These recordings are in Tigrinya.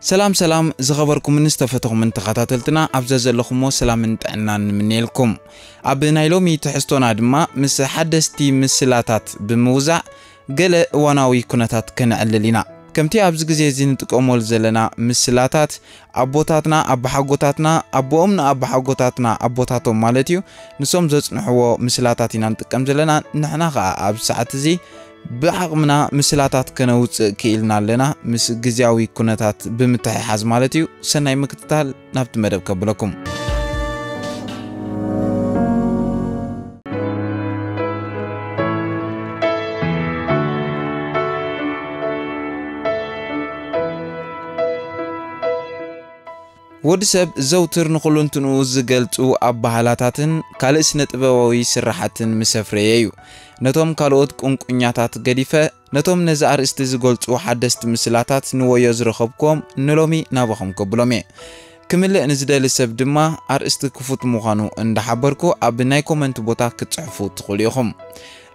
ሰላም ሰላም ዝኸበርኩምን ዝተፈተኹምን ተኸታተልትና፣ ኣብ ዘዘለኹሞ ሰላምን ጥዕናን ንምነየልኩም። ኣብ ናይ ሎሚ ትሕዝቶና ድማ ምስ ሓደስቲ ምስላታት ብምውዛዕ ገለ እዋናዊ ኩነታት ከነዕልል ኢና። ከምቲ ኣብዚ ግዜ እዚ ንጥቀመሉ ዘለና ምስላታት፣ ኣቦታትና ኣባሓጎታትና ኣቦኦም ንኣባሓጎታትና ኣቦታቶም ማለት እዩ፣ ንሶም ዘጽንሕዎ ምስላታት ኢና ንጥቀም ዘለና። ንሕና ኸኣ ኣብዚ ሰዓት እዚ ብዓቕምና ምስላታት ከነውጽእ ክኢልና ኣለና፣ ምስ ግዜያዊ ኩነታት ብምትሕሓዝ ማለት እዩ። ሰናይ ምክትታል ናብቲ መደብ ከብለኩም። ወዲ ሰብ ዘውትር ንኹሉንትንኡ ዝገልጹ ኣባህላታትን ካልእ ስነ ጥበባዊ ስራሓትን ምስ ኣፍረየ እዩ። ነቶም ካልኦት ቁንቁኛታት ገዲፈ፣ ነቶም ነዚ ኣርእስቲ ዝገልጹ ሓደስቲ ምስላታት ንወዮ ዝረኸብኩዎም ንሎሚ ናባኹም ከብሎም እየ። ክምልእ ንዝደሊ ሰብ ድማ ኣርእስቲ ክፉት ምዃኑ እንዳሓበርኩ ኣብ ናይ ኮመንት ቦታ ክትጽሕፉ ትኽእሉ ኢኹም።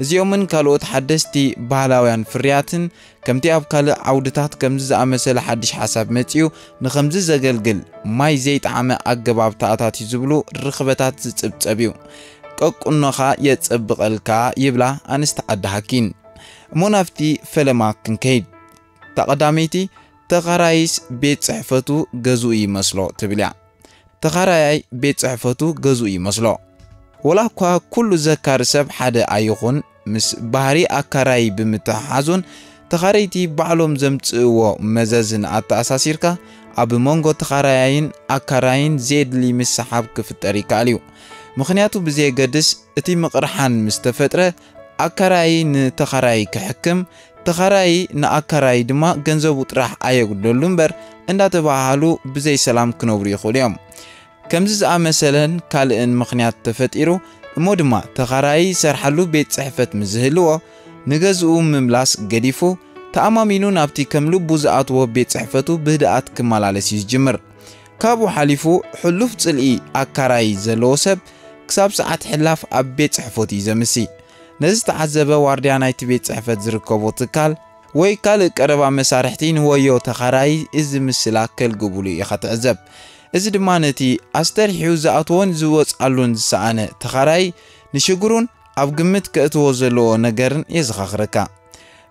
እዚኦምን ካልኦት ሓደስቲ ባህላውያን ፍርያትን ከምቲ ኣብ ካልእ ዓውድታት ከምዚ ዝኣመሰለ ሓድሽ ሓሳብ መጺኡ ንኸምዚ ዘገልግል ማይ ዘይጠዓመ ኣገባብ ተኣታትዩ ዝብሉ ርኽበታት ዝጽብጸብ እዩ። ቀቁኖኻ የጸብቐልካ ይብላ ኣንስቲ ዓዲ ሃኪን። እሞ ናብቲ ፈለማ ክንከይድ። እታ ቀዳመይቲ፣ ተኻራይስ ቤት ጽሕፈቱ ገዝኡ ይመስሎ ትብል እያ። ተኻራያይ ቤት ጽሕፈቱ ገዝኡ ይመስሎ። ወላ እኳ ኩሉ ዘካሪ ሰብ ሓደ ኣይኹን፣ ምስ ባህሪ ኣካራይ ብምትሕሓዙን ተኻረይቲ ባዕሎም ዘምጽእዎ መዘዝን ኣተኣሳሲርካ፣ ኣብ መንጎ ተኻራያይን ኣካራይን ዘየድሊ ምስሓብ ክፍጠር ይከኣል እዩ። ምኽንያቱ ብዘየገድስ እቲ ምቕርሓን ምስ ተፈጥረ፣ ኣካራይ ንተኻራይ ክሕክም፣ ተኻራይ ንኣካራይ ድማ ገንዘቡ ጥራሕ ኣየጉድለሉ እምበር እንዳተባሃሃሉ ብዘይ ሰላም ክነብሩ ይኽእሉ እዮም። ከምዚ ዝኣመሰለን ካልእን ምኽንያት ተፈጢሩ እሞ ድማ ተኻራይ ዝሰርሓሉ ቤት ጽሕፈት ምስ ዝህልዎ፣ ንገዝኡ ምምላስ ገዲፉ፣ ተኣማሚኑ ናብቲ ከም ልቡ ዝኣትዎ ቤት ጽሕፈቱ ብህድኣት ክመላለስ እዩ ዝጅምር። ካብኡ ሓሊፉ፣ ሕሉፍ ጽልኢ ኣካራይ ዘለዎ ሰብ ክሳብ ሰዓት ሕላፍ ኣብ ቤት ጽሕፈቱ እዩ ዘምሲ። ነዚ ዝተዓዘበ ዋርድያ ናይቲ ቤት ጽሕፈት ዝርከቦ ትካል ወይ ካልእ ቀረባ መሳርሕቲ ንወዮ ተኻራይ እዚ ምስላ ከልግብሉ ኢኻ ትዕዘብ። እዚ ድማ ነቲ ኣስተርሒዩ ዝኣትዎን ዝወጽኣሉን ዝሰኣነ ተኻራይ ንሽግሩን ኣብ ግምት ከእትዎ ዘለዎ ነገርን የዘኻኽረካ።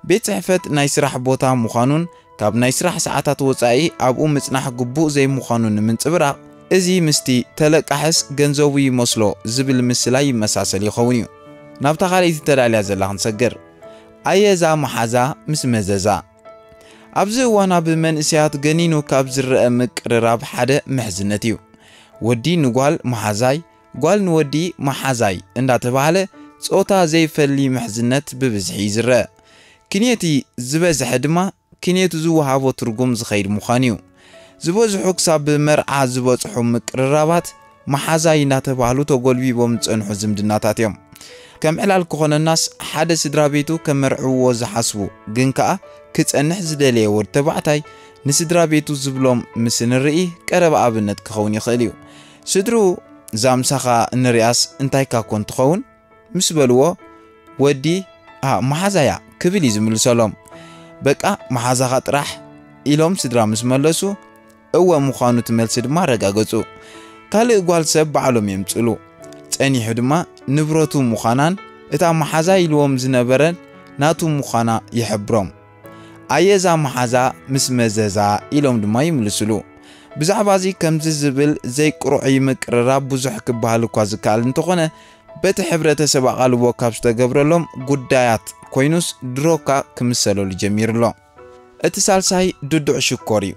ቤት ጽሕፈት ናይ ስራሕ ቦታ ምዃኑን ካብ ናይ ስራሕ ሰዓታት ወጻኢ ኣብኡ ምጽናሕ ግቡእ ዘይምዃኑን ንምንጽብራቕ፣ እዚ ምስቲ ተለቃሕስ ገንዘቡ ይመስሎ ዝብል ምስላ ይመሳሰል ይኸውን እዩ። ናብታ ካልኣይቲ ተዳልያ ዘላ ክንሰግር። ኣየዛ መሓዛ ምስ መዘዛ። ኣብዚ እዋን ኣብ መንእሰያት ገኒኑ ካብ ዝረአ ምቅርራብ ሓደ ምሕዝነት እዩ። ወዲ ንጓል መሓዛይ፣ ጓል ንወዲ መሓዛይ እንዳተባህለ ጾታ ዘይፈሊ ምሕዝነት ብብዝሒ እዩ ዝረአ። ክንየቲ ዝበዝሐ ድማ ክንየቱ ዝወሃቦ ትርጉም ዝኸይድ ምዃን እዩ። ዝበዝሑ ክሳብ መርዓ ዝበጽሑ ምቅርራባት መሓዛይ እናተባህሉ ተጎልቢቦም ዝጸንሑ ዝምድናታት እዮም። ከም ዕላል ክኾነናስ ሓደ ስድራ ቤቱ ከመርዕዎ ዝሓስቡ ግን ከኣ ክጸንሕ ዝደለየ ወዲ ተባዕታይ ንስድራ ቤቱ ዝብሎም ምስ ንርኢ ቀረባ ኣብነት ክኸውን ይኽእል እዩ። ስድርኡ እዛ ምሳኻ እንሪኣስ እንታይካ ኮን ትኸውን? ምስ በልዎ፣ ወዲ፣ "ኣ፣ መሓዛያ" ክብል እዩ ዝምልሰሎም። "በቃ፣ መሓዛኻ ጥራሕ" ኢሎም ስድራ ምስ መለሱ፣ እወ ምዃኑ እቲ መልሲ ድማ ኣረጋገጹ። ካልእ ጓል ሰብ ባዕሎም የምጽሉ። ጸኒሑ ድማ ንብረቱ ምዃናን እታ መሓዛ ኢልዎም ዝነበረን ናቱ ምዃና ይሕብሮም። "ኣየዛ መሓዛ ምስ መዘዛ" ኢሎም ድማ ይምልስሉ። ብዛዕባ እዚ ከምዚ ዝብል ዘይቅሩዕ ምቅርራብ ብዙሕ ክበሃል እኳ ዝከኣል እንተኾነ፣ በቲ ሕብረተሰብ ኣቓልቦ ካብ ዝተገብረሎም ጉዳያት ኮይኑስ ድሮካ ክምሰለሉ ጀሚሩ ኣሎ። እቲ ሳልሳይ ድዱዕ ሽኮር እዩ።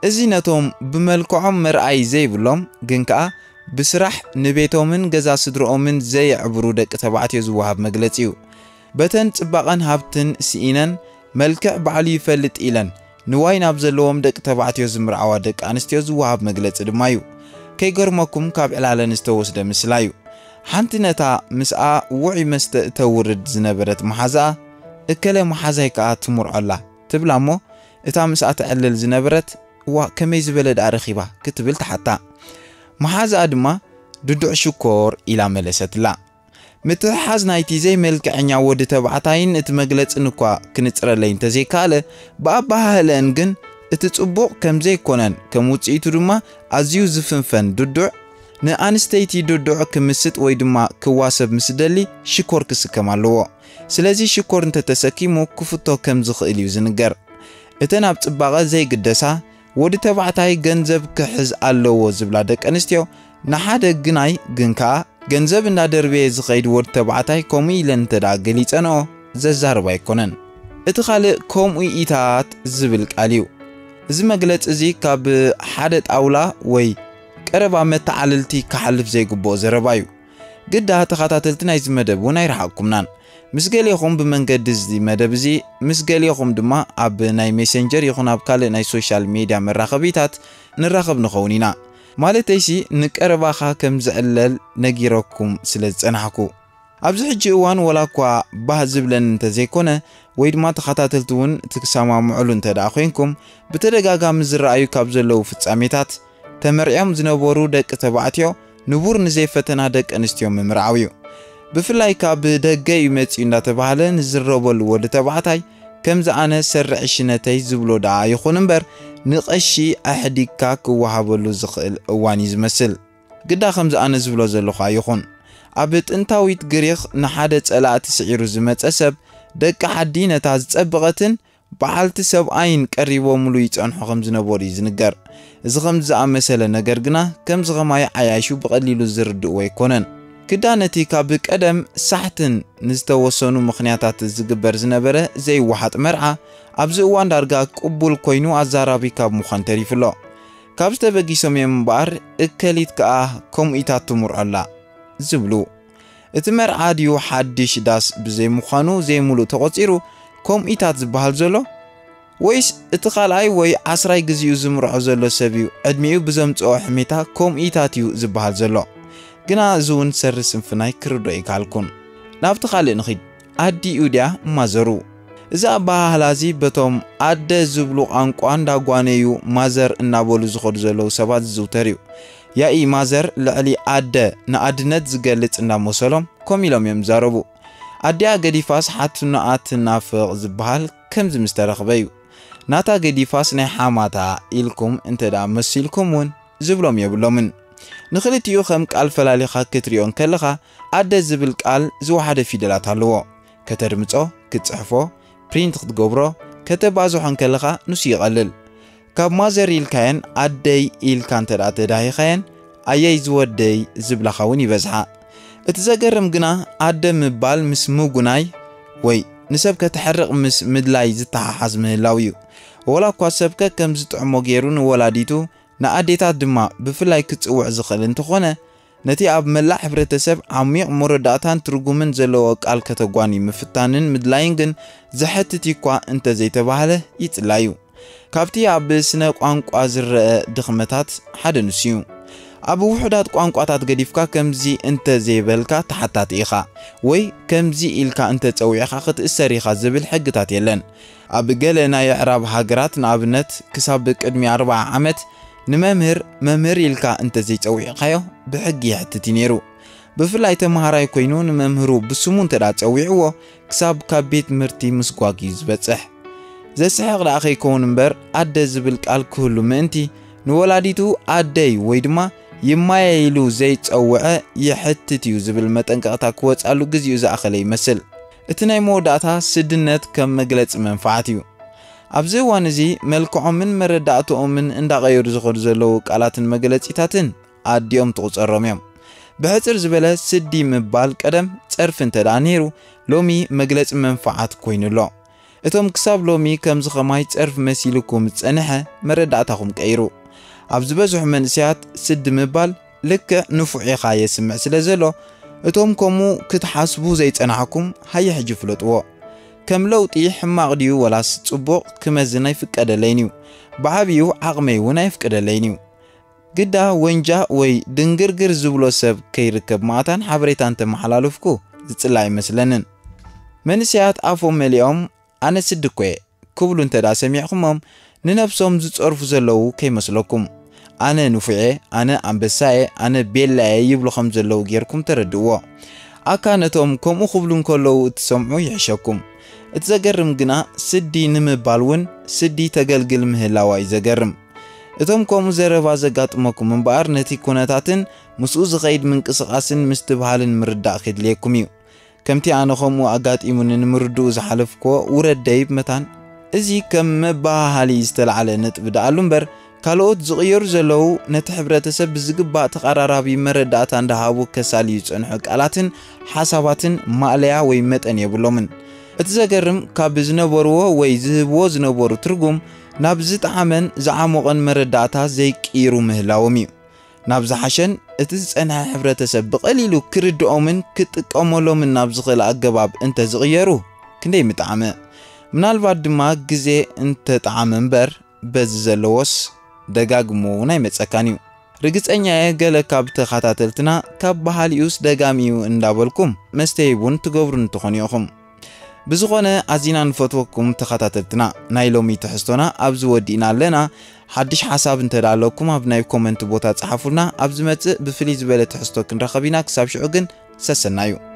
እዚ ነቶም ብመልክዖም መርኣይ ዘይብሎም ግን ከኣ ብስራሕ ንቤቶምን ገዛ ስድርኦምን ዘየዕብሩ ደቂ ተባዕትዮ ዝወሃብ መግለጺ እዩ። በተን ጽባቐን ሃብትን ስኢነን መልክዕ ባዕሉ ይፈልጥ ኢለን ንዋይ ናብ ዘለዎም ደቂ ተባዕትዮ ዝምርዓዋ ደቂ ኣንስትዮ ዝወሃብ መግለጺ ድማ እዩ። ከይገርመኩም ካብ ዕላለን ዝተወስደ ምስላ እዩ። ሓንቲ ነታ ምስኣ ውዑይ መስተ እተውርድ ዝነበረት መሓዛኣ፣ "እከለ መሓዛይ ከኣ ትምርዖላ" ትብላ እሞ፣ እታ ምስኣ ተዕልል ዝነበረት፣ "እዋ፣ ከመይ ዝበለ ደኣ ረኺባ?" ክትብል ትሓታ። መሓዛኣ ድማ፣ "ድዱዕ ሽኮር" ኢላ መለሰትላ። ምትሕሓዝ ናይቲ ዘይመልክዐኛ ወዲ ተባዕታይን እቲ መግለጽን እኳ ክንጽረለይ እንተዘይከኣለ፣ ብኣበሃህለአን ግን እቲ ጽቡቕ ከም ዘይኮነን ከም ውጽኢቱ ድማ ኣዝዩ ዝፍንፈን ድዱዕ፣ ንኣንስተይቲ ድዱዕ ክምስጥ ወይ ድማ ክዋሰብ ምስ ደሊ ሽኮር ክስከም ኣለዎ። ስለዚ ሽኮር እንተተሰኪሙ ክፍቶ ከም ዝኽእል እዩ ዝንገር። እተን ኣብ ጽባቐ ዘይግደሳ፣ ወዲ ተባዕታይ ገንዘብ ክሕዝ ኣለዎ ዝብላ ደቂ ኣንስትዮ፣ ንሓደ ግናይ ግን ከኣ ገንዘብ እንዳደርበየ ዝኸይድ ወዲ ተባዕታይ ከምኡ ኢለን እንተ ደኣ ገሊጸንኦ ዘዛርብ ኣይኮነን። እቲ ካልእ ከምኡ ኢታት ዝብል ቃል እዩ። እዚ መግለጺ እዚ ካብ ሓደ ጣውላ ወይ ቀረባ መተዓልልቲ ክሓልፍ ዘይግብኦ ዘረባ እዩ። ግዳ ተኸታተልቲ ናይዚ መደብ እውን ኣይረሓቕኩምናን። ምስ ገሌኹም ብመንገዲ እዚ መደብ እዚ፣ ምስ ገሌኹም ድማ ኣብ ናይ ሜሴንጀር ይኹን ኣብ ካልእ ናይ ሶሻል ሜድያ መራኸቢታት ንራኸብ ንኸውን ኢና። ማለተይሲ ንቀረባኻ ከም ዝዕለል ነጊረኩም ስለ ዝጸናሕኩ። ኣብዚ ሕጂ እዋን ወላ እኳ ባህ ዝብለኒ እንተዘይኮነ፣ ወይ ድማ ተኸታተልቲ እውን ትሰማምዑሉ እንተ ደኣ ኮይንኩም፣ ብተደጋጋሚ ዝረኣዩ ካብ ዘለዉ ፍጻሜታት፣ ተመርዕዮም ዝነበሩ ደቂ ተባዕትዮ ንቡር ንዘይፈተና ደቂ ኣንስትዮ ምምርዓው እዩ። ብፍላይ ካብ ደገ እዩ መጺኡ እንዳተባህለ ንዝረበሉ ወዲ ተባዕታይ፣ ከምዚ ኣነ ሰርዒ ሽነተይ ዝብሎ ደኣ ይኹን እምበር፣ ንቐሺ ኣሕዲግካ ክወሃበሉ ዝኽእል እዋን እዩ ዝመስል። ግዳ ከምዚ ኣነ ዝብሎ ዘለኹ ኣይኹን። ኣብ ጥንታዊት ግሪኽ ንሓደ ጸላእቲ ስዒሩ ዝመጸ ሰብ፣ ደቂ ዓዲ ነታ ዝጸበቐትን በዓልቲ ሰብኣይን ቀሪቦምሉ ይጸንሑ ከም ዝነበሩ እዩ ዝንገር። እዚ ከምዚ ዝኣመሰለ ነገር ግና ከምዚ ኸማይ ዓያሹ ብቐሊሉ ዝርድእዎ ኣይኮነን። ግዳ ነቲ ካብ ቀደም ሳሕትን ንዝተወሰኑ ምኽንያታት ዝግበር ዝነበረ ዘይወሓጥ መርዓ ኣብዚ እዋን ዳርጋ ቅቡል ኮይኑ ኣዛራቢ ካብ ምዃን ተሪፉ ኣሎ። ካብዚ ተበጊሶም እዮም እምበኣር እከሊት ከኣ ከምኡ ኢታ ትምርዖ ኣላ ዝብሉ። እቲ መርዓ ድዩ ሓድሽ ዳስ ብዘይምዃኑ ዘይምሉእ ተቖጺሩ ከምኡ ኢታት ዝበሃል ዘሎ? ወይስ እቲ ካልኣይ ወይ ዓስራይ ግዜኡ ዝምርዖ ዘሎ ሰብ እዩ ዕድሚኡ ብዘምጽኦ ሕሜታ ከምኡ ኢታት እዩ ዝበሃል ዘሎ? ግና እዚ እውን ሰሪ ስንፍናይ ክርድኦ ኣይከኣልኩን። ናብቲ ካልእ ንኺድ። ኣዲኡ ድያ ማዘሩ? እዚ ኣበሃህላ እዚ በቶም ኣደ ዝብሉ ቋንቋ እንዳጓነዩ ማዘር እናበሉ ዝኸዱ ዘለዉ ሰባት ዝዝውተር እዩ። ያኢ ማዘር ልዕሊ ኣደ ንኣድነት ዝገልጽ እንዳመሰሎም ኮም ኢሎም እዮም ዝዛረቡ። ኣዲኣ ገዲፋስ ሓትኖኣ ትናፍቕ ዝበሃል ከምዚ ምስ ተረኽበ እዩ። ናታ ገዲፋስ ናይ ሓማታ ኢልኩም እንተ ደኣ መሲልኩም እውን ዝብሎም የብሎምን። ንኽልቲኡ ከም ቃል ፈላሊኻ ክትሪኦ እንከለኻ ኣደ ዝብል ቃል ዝወሓደ ፊደላት ኣለዎ። ከተድምጾ፣ ክትጽሕፎ፣ ፕሪንት ክትገብሮ፣ ከተባዝሖ እንከለኻ ንሱ ይቐልል። ካብ ማዘር ኢልካየን ኣደይ ኢልካ እንተ ደኣ ተዳሂኻየን ኣየይ ዝወደይ ዝብላኻ እውን ይበዝሓ። እቲ ዘገርም ግና ኣደ ምባል ምስ ምጉናይ ወይ ንሰብ ከተሕርቕ ምስ ምድላይ ዝተሓሓዝ ምህላው እዩ። ወላ እኳ ሰብከ ከም ዝጥዕሞ ገይሩ ንወላዲቱ ንኣዴታት ድማ ብፍላይ ክጽውዕ ዝኽእል እንተኾነ፣ ነቲ ኣብ መላእ ሕብረተሰብ ዓሚቕ መረዳእታን ትርጉምን ዘለዎ ቃል ከተጓኒ ምፍታንን ምድላይን ግን ዘሐትት እኳ እንተዘይተባህለ ይጽላዩ። ካብቲ ኣብ ስነ ቋንቋ ዝረአ ድኽመታት ሓደ ንሱ እዩ። ኣብ ውሑዳት ቋንቋታት ገዲፍካ ከምዚ እንተዘይበልካ ተሓታቲ ኢኻ ወይ ከምዚ ኢልካ እንተጸዊዕኻ ክትእሰር ኢኻ ዝብል ሕግታት የለን። ኣብ ገለ ናይ ኣዕራብ ሃገራት ንኣብነት ክሳብ ቅድሚ ኣርብዓ ዓመት ንመምህር መምህር ኢልካ እንተዘይጸዊዕካዮ ብሕጊ የሕትት እዩ ነይሩ። ብፍላይ ተመሃራይ ኮይኑ ንመምህሩ ብስሙ እንተ ደኣ ጸዊዕዎ ክሳብ ካብ ቤት ትምህርቲ ምስጓግ እዩ ዝበጽሕ። ዘስሕቕ ደኣ ከይከውን እምበር ኣደ ዝብል ቃል ክህሉ ምእንቲ ንወላዲቱ ኣደይ ወይ ድማ ይማየ ኢሉ ዘይጸውዐ የሕትት እዩ ዝብል መጠንቀቕታ ክወጽኣሉ ግዜኡ ዝኣኸለ ይመስል። እቲ ናይ መወዳእታ ስድነት ከም መግለጺ መንፍዓት እዩ። ኣብዚ እዋን እዚ መልክዖምን መረዳእትኦምን እንዳቐየሩ ዝኸዱ ዘለዉ ቃላትን መግለጺታትን ኣዲኦም ትቑጸሮም እዮም። ብሕጽር ዝበለ ስዲ ምባል ቀደም ጸርፊ እንተ ደኣ ነይሩ ሎሚ መግለጺ መንፍዓት ኮይኑ ኣሎ። እቶም ክሳብ ሎሚ ከምዚ ኸማይ ጸርፊ መሲልኩም ዝጸንሐ መረዳእታኹም ቀይሩ። ኣብ ዝበዝሑ መንእሰያት ስዲ ምባል ልክዕ ንፉዕ ኢኻ የስምዕ ስለ ዘሎ፣ እቶም ከምኡ ክትሓስቡ ዘይጸናሕኩም ሃየ ሕጂ ፍለጥዎ። ከም ለውጢ ሕማቕ ድዩ ወላስ ጽቡቕ ክመዝን ኣይፍቀደለይን እዩ። ብዓቢኡ ዓቕመይ እውን ኣየፍቅደለይን እዩ። ግዳ ወንጃ ወይ ድንግርግር ዝብሎ ሰብ ከይርከብ ማእታን ሓበሬታን ተመሓላልፍኩ ዝጽላእ ኣይመስለንን። መንእሰያት ኣፎም መሊኦም ኣነ ስዲ እኮ እየ ክብሉ እንተ ደኣ ሰሚዕኩሞም ንነብሶም ዝጸርፉ ዘለዉ ከይመስለኩም። ኣነ ንፉዕ'የ፣ ኣነ ኣንበሳ'የ፣ ኣነ ቤላ'የ ይብሉ ከም ዘለዉ ጌርኩም ተረድእዎ። ኣካ ነቶም ከምኡ ክብሉ እንከለዉ እትሰምዑ ይሕሸኩም። እቲ ዘገርም ግና፣ ስዲ ንምባል እውን ስዲ ተገልግል ምህላዋ እዩ ዘገርም። እቶም ከምኡ ዘረባ ዘጋጥመኩም እምበኣር፣ ነቲ ኩነታትን ምስኡ ዝኸይድ ምንቅስቓስን ምስትብሃልን ምርዳእ ከድልየኩም እዩ። ከምቲ ኣነ ከምኡ ኣጋጢሙኒ ንምርድኡ ዝሓለፍክዎ ውረድ ደይብ መታን፣ እዚ ከም መበሃሃሊ ዝተላዕለ ነጥቢ ደኣሉ እምበር፣ ካልኦት ዝቕየሩ ዘለዉ ነቲ ሕብረተሰብ ብዝግባእ ተቐራራቢ መረዳእታ እንዳሃቡ ከሳልዩ ዝጸንሑ ቃላትን ሓሳባትን ማእለያ ወይ መጠን የብሎምን። እቲ ዘገርም፣ ካብ ዝነበርዎ ወይ ዝህብዎ ዝነበሩ ትርጉም ናብ ዝጠዓመን ዝዓሞቐን መረዳእታ ዘይቅይሩ ምህላዎም እዩ። ናብ ዝሓሸን እቲ ዝጸንሐ ሕብረተሰብ ብቐሊሉ ክርድኦምን ክጥቀመሎምን ናብ ዝኽእል ኣገባብ እንተ ዝቕየሩ ክንደይ ምጠዓመ። ምናልባት ድማ ግዜ እንተጠዓመ እምበር፣ በዚ ዘለዎስ ደጋግሞ እውን ኣይመጸካን እዩ። ርግጸኛ እየ፣ ገለ ካብ ተኸታተልትና ካብ በሃሊኡስ ደጋሚ እዩ እንዳበልኩም መስተይ እውን ትገብሩ እንትኾኑ ኢኹም። ብዝኾነ፣ ኣዚና ንፈትወኩም ተኸታተልትና፣ ናይ ሎሚ ትሕዝቶና ኣብዚ ወዲእና ኣለና። ሓድሽ ሓሳብ እንተ ደኣ ኣለኩም፣ ኣብ ናይ ኮመንት ቦታ ጸሓፉልና። ኣብ ዝመጽእ ብፍልይ ዝበለ ትሕዝቶ ክንራኸብ ኢና። ክሳብ ሽዑ ግን ሰሰናዩ።